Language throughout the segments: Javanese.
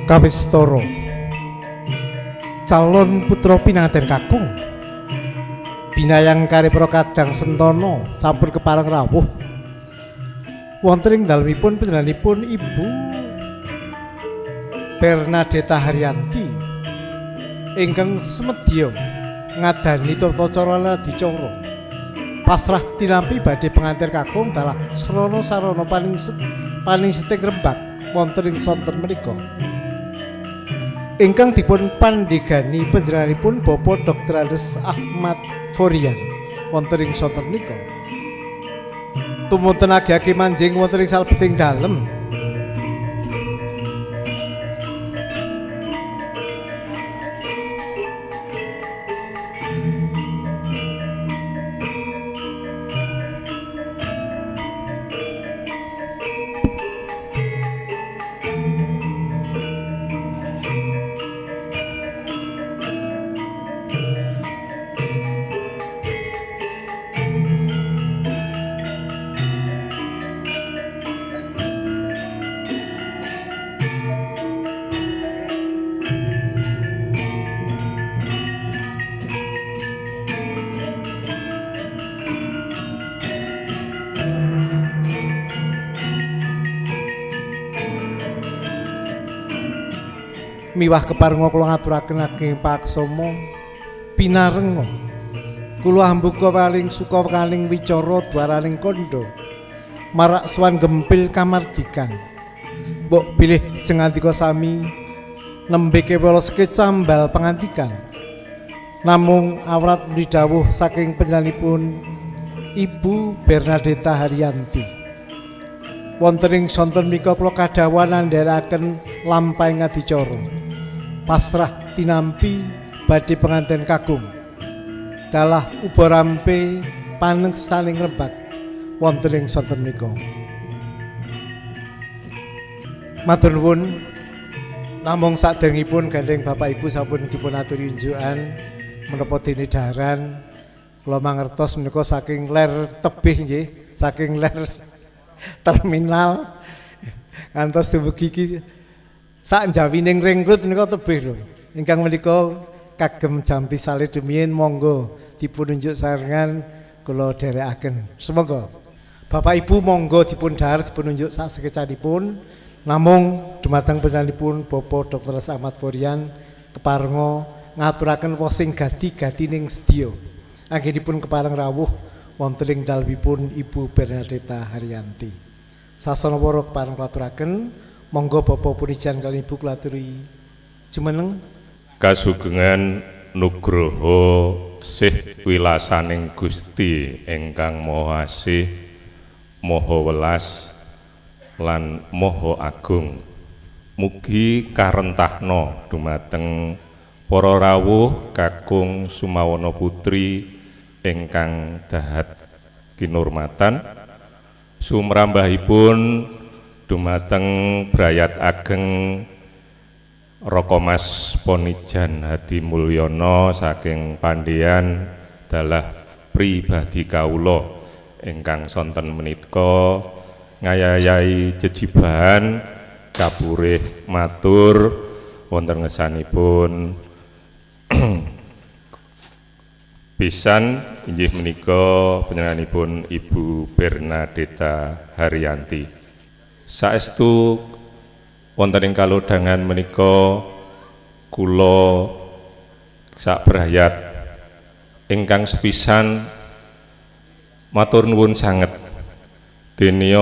Kawistara calon putra pinanganten kakung binayang kari para kadang sentana sampun kepareng rawuh wonten ing dalemipun panjenenganipun Ibu Bernadeta Haryanti ingkang semedya ngadani tata cara lan adicara pasrah tinampi badhe pengantin kakung dalah srana sarana paling seting rembag wonten ing sonten menika ingkang dipun pandhegani panjenenganipun Bapak Dr. Andes Ahmad Forian wonten ing sonten menika tumunten agi-agi manjing wonten ing salebeting dalem. Miwah keparenga kula ngaturaken ageng paksama pinarenga kula ambuka waling suka kaling wicara dwaraning kandha marak sowan gempil kamardikan mbok bilih jengandika sami nembe kewala sekecambal pangandikan namung awrat mridhawuh saking panjenenganipun Ibu Bernadeta Haryanti wonten ing sonten menika kula kadhawuhan andharaken lampahing adicara pasrah tinampi badhe pengantin kakung dalah uba rampe panengstaning rembag wonten ing sonten menika. Matur nuwun. Namung saderengipun gandheng Bapak Ibu sampun dipun aturi unjukan menapa dene daharan kula mangertos menika saking ler tebih nggih, saking ler terminal ngantos dumugi iki sak njawining ring road menika tebih lho. Ingkang menika kagem jampi salih dumiyin monggo dipun unjuk sarengan kula dherekaken. Semoga Bapak Ibu monggo dipun dhahar dipun unjuk sak sekecanipun. Namung dumateng panjenenganipun Bapak Dr. Ahmad Forian keparenga ngaturaken wosing gati-gatining sedya. Anggenipun kepareng rawuh wonten ing dalemipun Ibu Bernadeta Haryanti. Sasana wara kepareng aturaken monggo Bapak Punijan kaliyan Ibu kula aturi jumeneng kasugengan nugroho sih wilasaning Gusti ingkang Maha Asih, Maha Welas lan Maha Agung. Mugi karentahna dumateng para rawuh kakung Sumawana Putri ingkang dahat kinurmatan, sumrambahipun dumateng brayat ageng Rokomas Ponijan Hadi Mulyono saking Pandean dalah pribadi kawula ingkang sonten menika ngayayahi jejibahan kapurih matur wonten ngesanipun pisan inggih menika panjenenganipun Ibu Bernadeta Haryanti. Saestu wonten ing kalodhangan menika kula sak brayat ingkang sepisan matur nuwun sanget dene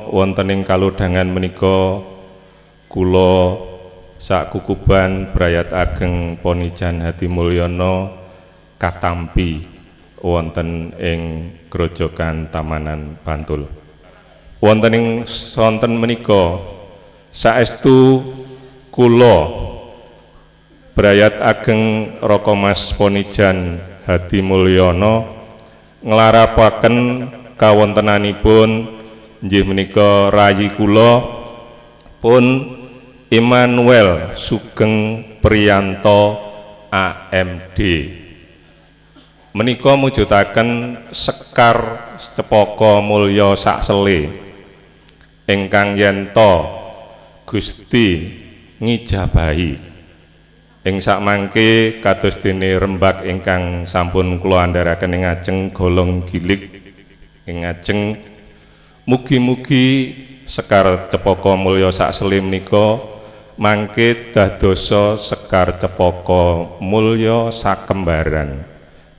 wonten ing kalodhangan menika kula sak kukuban brayat ageng Ponijan Hadi Mulyono katampi wonten ing Grojogan Tamanan Bantul. Wonten ing sonten menika saestu kula brayat ageng Rokomas Ponijan Hadi Mulyono nglarapaken kawontenanipun inggih menika rayi kula pun Immanuel Sugeng Priyanto AMD. Menika mujudaken sekar cepaka mulya saksele ingkang yenta Gusti ngijabahi. Ing sakmangke kados dene rembag ingkang sampun kula andharaken ing ngajeng golong gilig ing ngajeng, mugi-mugi Sekar Cepaka Mulya sak sele menika mangke dadosa Sekar Cepaka Mulya sakembaran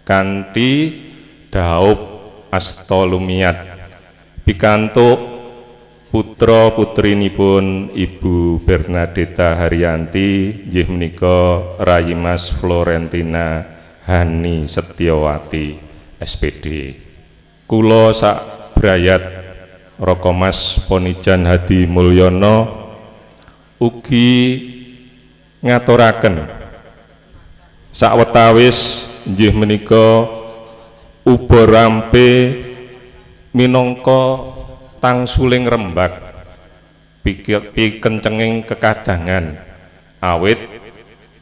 kanthi dhaup asta lumiyat pikantuk putra putrinipun Ibu Bernadetta Haryanti inggih menika Rayi Mas Florentina Hani Setiawati SPD. Kula sak brayat Raka Mas Ponijan Hadi Mulyono ugi ngaturaken sawetawis inggih menika uba rampe minangka tangsuling rembag pikencenging kekadangan awit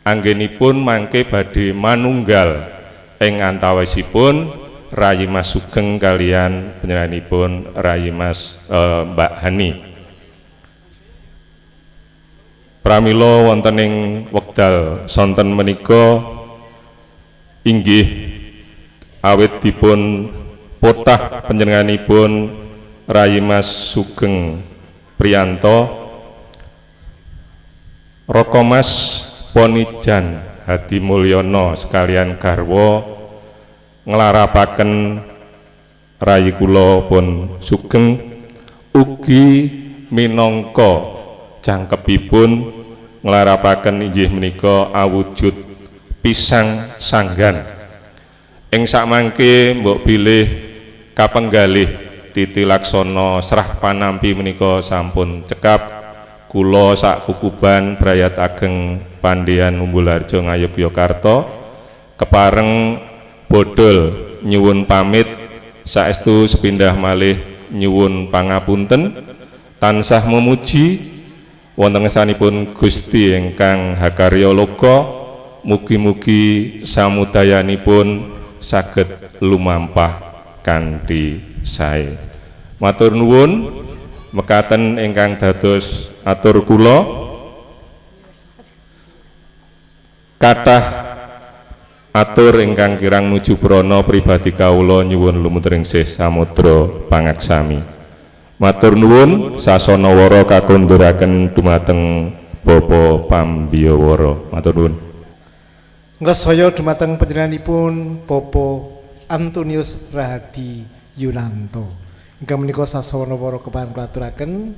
anggenipun mangke badhe manunggal ing antawisipun Rayi Mas Sugeng kalian panjenenganipun Rayi Mas Mbak Hani. Pramila wonten ing wekdal sonten menika inggih awit dipun potah panjenenganipun Rayi Mas Sugeng Priyanto, Raka Mas Ponijan Hadi Mulyono sekalian garwa nglarapaken rayi kula pun Sugeng ugi minangka jangkepipun nglarapaken inggih menika awujud pisang sanggan. Ing sakmangke mbok bilih kapenggalih titi laksana serah panampi menika sampun cekap. Kula sak kukuban brayat ageng Pandean Umbulharjo Ngayogyakarta kepareng bodol nyuwun pamit saestu sepindah malih nyuwun pangapunten, tansah memuji wonten ngersanipun Gusti ingkang hakarya loka, mugi-mugi samudayanipun saged lumampah kanthi sae. Matur nuwun mekaten ingkang dados atur kula. Kathah atur ingkang kirang nuju prana pribadi kawula nyuwun lumuntering sih samudra pangaksami. Matur nuwun sasana wara kakundhuraken dumateng Bapa Pambiyawara. Matur nuwun. Ngrasaya dumateng panjenenganipun Bapa Antonius Rahadi Yunanto. Ingkang menika sasana wara kepareng kula aturaken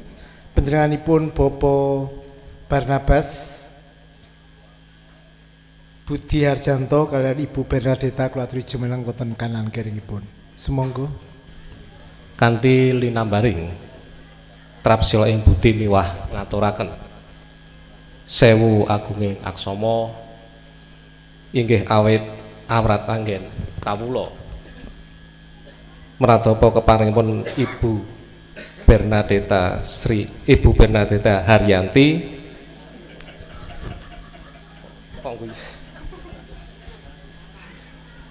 panjenenganipun Bapa Barnabas Budi Harjanto kalian Ibu Bernadetta kula aturi jumeneng wonten kanan kiringipun. Sumangga. Kanthi linambaring trapsila ing budi miwah ngaturaken sewu agunging aksama inggih awit awrat anggen kawula mradapa keparingipun Ibu Bernadetta Sri Ibu Bernadetta Haryanti.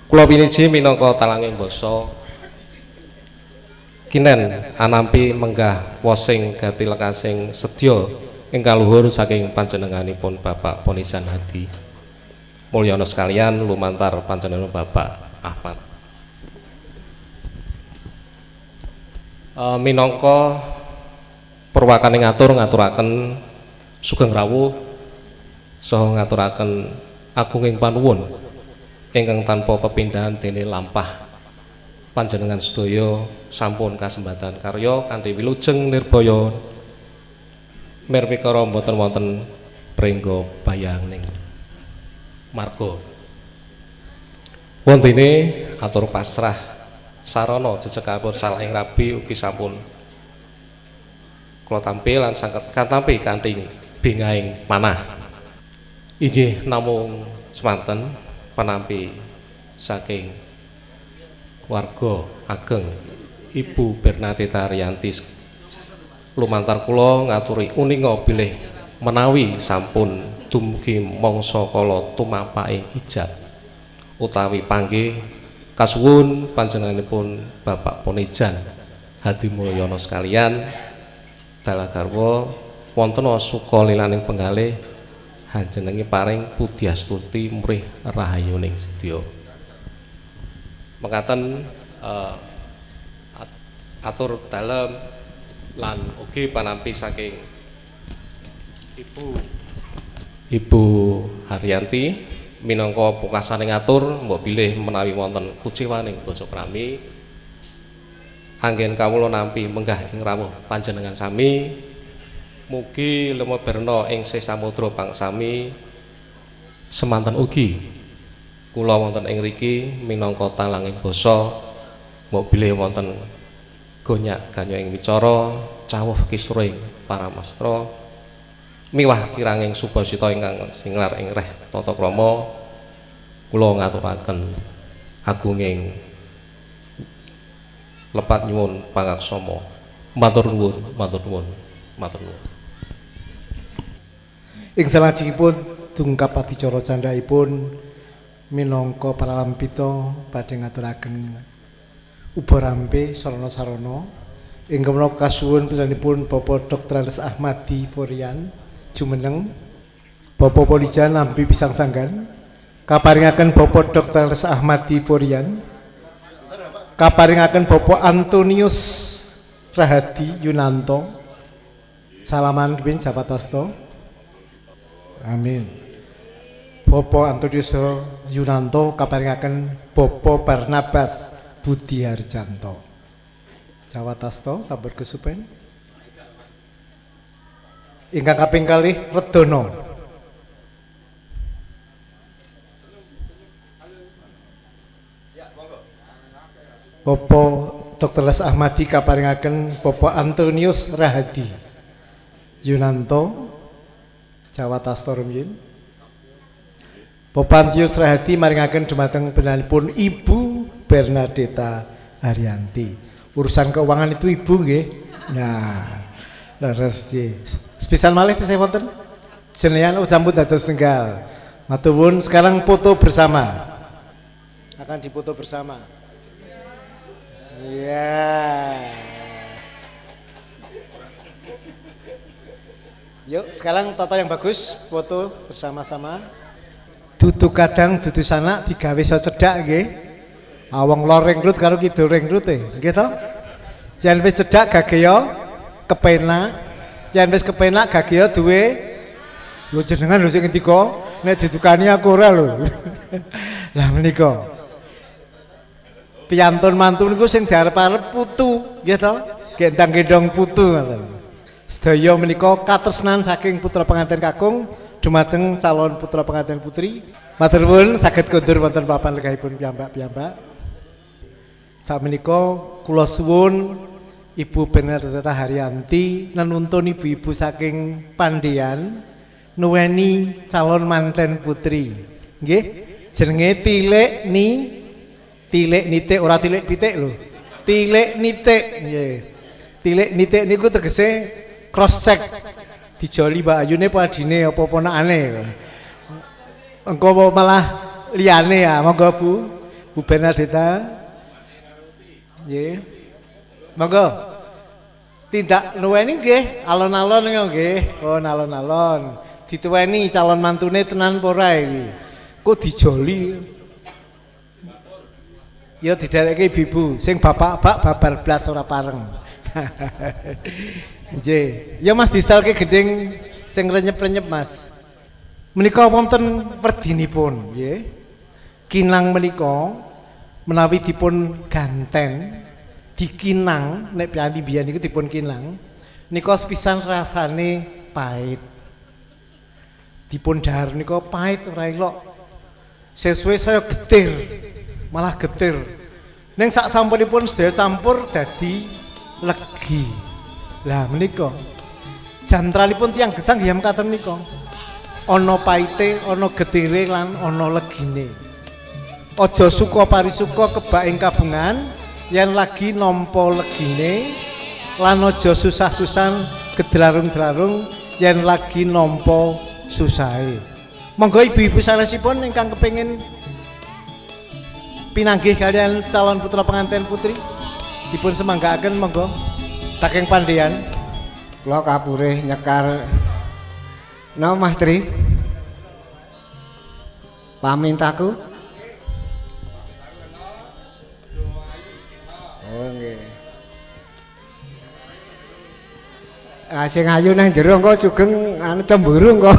Kula piniji minangka talanging basa kinen anampi menggah wosing gati lekasing sedya ingkang luhur saking panjenenganipun Bapak Ponijan Hadi Mulyono sekalian lumantar panjenengan Bapak Ahmad. Minangka perwakaning ngatur ngaturaken sugeng rawuh saha ngaturaken agunging panuwun ingkang tanpa pepindhahan dene lampah panjenengan sedaya sampun kasembatan karya kanthi wilujeng nirbaya mirwikara mboten wonten prengga bayangning marga. Wontene atur pasrah sarana jejegapun salahing rabi ugi sampun kula tampi lan saged katampi kanthi bingahing manah. Inggih namung semanten panampi saking warga ageng Ibu Bernadetta Haryanti lumantar kula ngaturi uninga bilih menawi sampun dumugi mangsa kala tumapake ijab utawi panggih kasuwun panjenenganipun Bapak Ponijan Hadi Mulyono sekalian dalah garwa wonten suka lilaning penggalih hanjenengi paring pudiastuti murih rahayuning sedaya. Mekaten atur dalem lan ugi panampi saking Ibu Haryanti minangka pungkasaning atur mbok bilih menawi wonten kuciwaning basa prami anggen kawula nampi menggah ing rawuh panjenengan sami. Mugi lumebarna ing sih samudra pangsami. Semanten ugi kula wonten ing riki minangka talanging basa mbok bilih wonten gonyak ganyo ing wicara cawuh kisruhing paramastra miwah kiranging subasita ingkang singlar ing reh tata krama kula ngaturaken agunging lepat nyuwun pangaksama. Matur nuwun, matur nuwun, matur nuwun. Ing salajengipun dungkap adicara candhaipun minangka paralampita badhe ngaturaken ubarampe sarana-sarana ingkang menapa kasuwun panjenenganipun Bapak Dr. Ahmadi Forian jumeneng, Bapak Polijan nampi pisang sanggan, kaparingaken Bapak Dr. Ahmadi Forian, kaparingaken Bapak Antonius Rahadi Yunanto, salaman pin Japatasto. Amin. Bapak Antonius Yunanto kaparingaken Bapak Barnabas Budi Harjanto. Jawatasto sampun kesupen. Ingkang kaping kalih Redono. Bapak Dr. Les Ahmadi kaparingaken Bapak Antonius Rahadi Yunanto Jawatasto rumiyin. Bapak Antonius Rahadi maringaken dumateng panjenenganipun Ibu Bernadetta Haryanti. Urusan keuangan itu ibu nggih. Nah, leres nggih. Sepisan malih tesih wonten jenengan sampun dados tenggal. Matur nuwun, sekarang foto bersama. Akan dipoto bersama. Iya. Yuk, sekarang tata yang bagus, foto bersama-sama. Dudu kadang dudu sanak digawe iso cedhak nggih. Awong lor ring rut karo kidul ring rut e, nggih to? Yen wis cedhak gageya kepenak, yen wis kepenak gageya duwe. Lho jenengan lho sing ngendika, nek didukani aku ora lho. Lah menika. Piyantun mantu niku sing diarep-arep putu, nggih to? Gendang-gendong putu ngoten. Sedaya menika katresnan saking putra pengantin kakung dumateng calon putra pengantin putri. Matur nuwun saged kondur wonten papan lenggahipun piyambak-piyambak. Sakmenika kula suwun Ibu Bernadetta Haryanti nenuntun ibu-ibu saking Pandean nuweni calon manten putri. Nggih, jenenge Tilik ni Tilik nitik ora tilik pitik lho. Tilik nitik nggih. Tilik nitik niku tegese cross check. Dijoli Mbak Ayune apa adine apa ponakane. Engko malah liyane ya. Monggo Bu, Bu Bernadetta. Nggih. Monggo. Tindak nuweni nggih, alon-alon nggih. Oh, alon-alon. Dituweni calon mantune tenan apa ora iki. Kok dijoli. Ya diderekke ibu-ibu, sing bapak-bapak babar blas ora pareng. Nggih. Ya Mas distelke gending sing renyep-renyep Mas. Menika wonten werdinipun nggih. Kinang menika menawi dipun ganten, dikinang nek piyanti biyen niku dipun kinang nika sepisan rasane pahit. Dipun dhahar nika pahit ora elok. Sesuai saya getir, malah getir. Ning sak sampunipun sedaya campur dadi legi. Lah menika jantranipun tiyang gesang nggih mekaten nika. Ana paite, ana getire lan ana legine. Aja suka parisuka kebak ing kabungan yen lagi nampa legine lan aja susah-susan gedlarung-dlarung yen lagi nampa susahe. Monggo ibu-ibu sanesipun ingkang kepengin pinanggih kalian calon putra pengantin putri dipun semanggaaken monggo saking Pandean. Kula kapurih nyekar no Mas Tri. Pamintaku. Oh nggih. Ah sing ayu nang jero engko sugeng anu cemburu engko.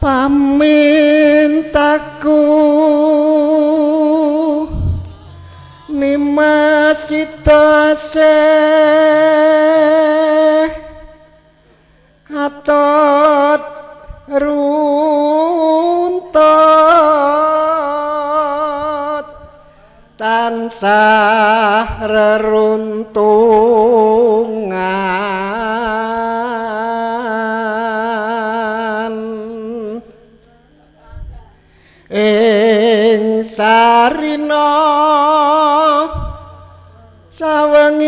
Pamintaku Nimas sitase atot runtut tansah reruntungan ing sarina sawengine.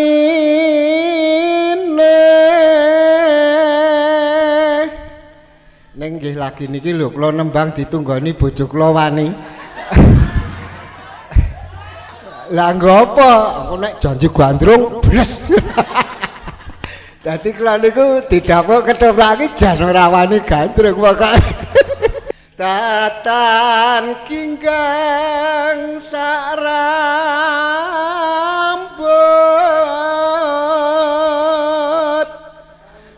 Ning nggih lagi niki lho kula nembang ditunggoni bojo kula wani. Lah nggo apa? Aku nek janji gandrung bres. Dadi kula niku didapuk ketoprak iki jan ora wani gandrung pokoke. Tatan ginggang sak rambut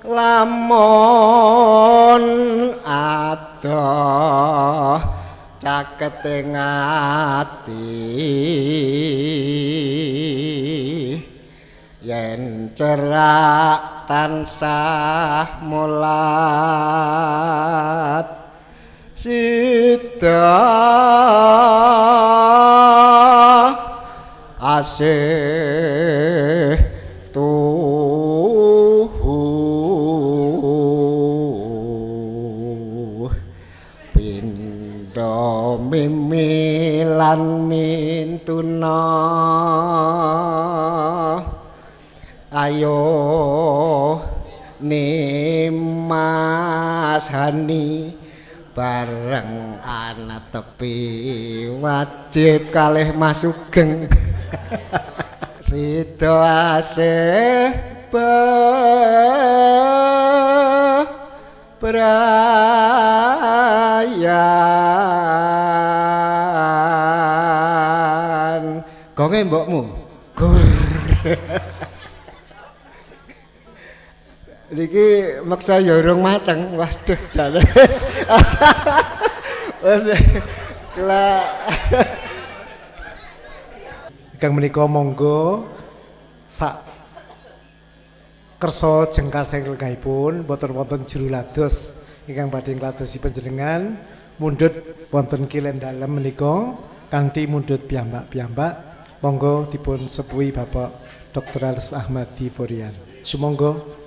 lamun adoh caketing ati yen cerak tansah mulat sida asih tuhu pindha mimi lan mintuna ayo Nimas Hani bareng ana tepi wajib kalih Mas Sugeng. Sida asih bebrayan. Gonge mbokmu gur. Niki meksa ya urung mateng. Waduh jales. Kula ingkang menika monggo sak kersa jengkar saking lenggahipun boten wonten juru lados ingkang badhe ngladosi panjenengan mundhut wonten kilen dalem menika kanthi mundhut piyambak-piyambak. Monggo dipun sepuhi Bapak Dr. Ahmadi Forian. Sumangga.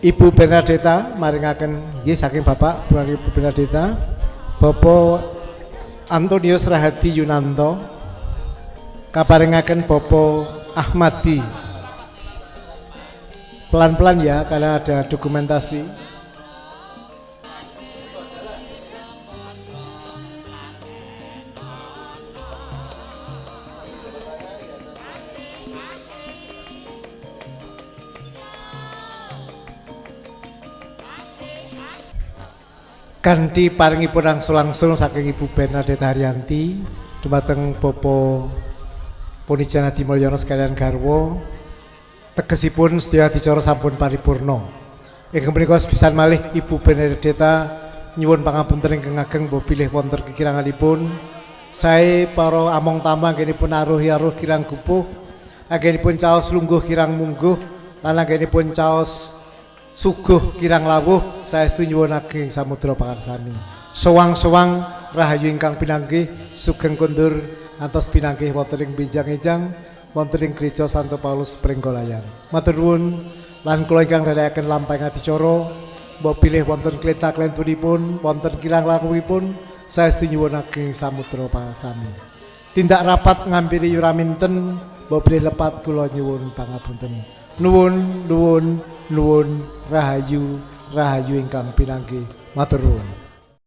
Ibu Bernadetta maringaken nggih saking Bapak Ibu Bernadetta, Bapak Antonius Rahadi Yunanto kaparingaken Bapak Ahmadi. Pelan-pelan ya karena ada dokumentasi. Kanthi paringipun langsung-langsung saking Ibu Bernadette Haryanti dumateng Bapak Ponijan Hadi Mulyono sekalian garwa, tegesipun sedaya adicara sampun paripurna. Ingkang punika sepisan malih Ibu Bernadetta nyuwun pangapunten ingkang ageng mbok bilih wonten kekiranganipun. Sae para among tamang anggenipun aruh-aruh kirang gupuh, anggenipun caos lungguh kirang mungguh, lan anggenipun caos suguh kirang lawuh, saestu nyuwun ageng samudra pangaksami. Sowang-sowang rahayu ingkang pinanggih sugeng kondur ngantos pinanggih wonten ing benjang-enjang wonten ing Gereja Santo Paulus Pringgolayan. Matur nuwun lan kula ingkang nderekaken lampahing adicara mbok bilih wonten klenta-klentunipun, wonten kirang langkungipun, saestu nyuwun ageng samudra pangaksami. Tindak rapat ngampiri yuraminten mbok bilih lepat kula nyuwun pangapunten. Nuwun, nuwun, nuwun, rahayu, rahayu ingkang pinanggih. Matur nuwun.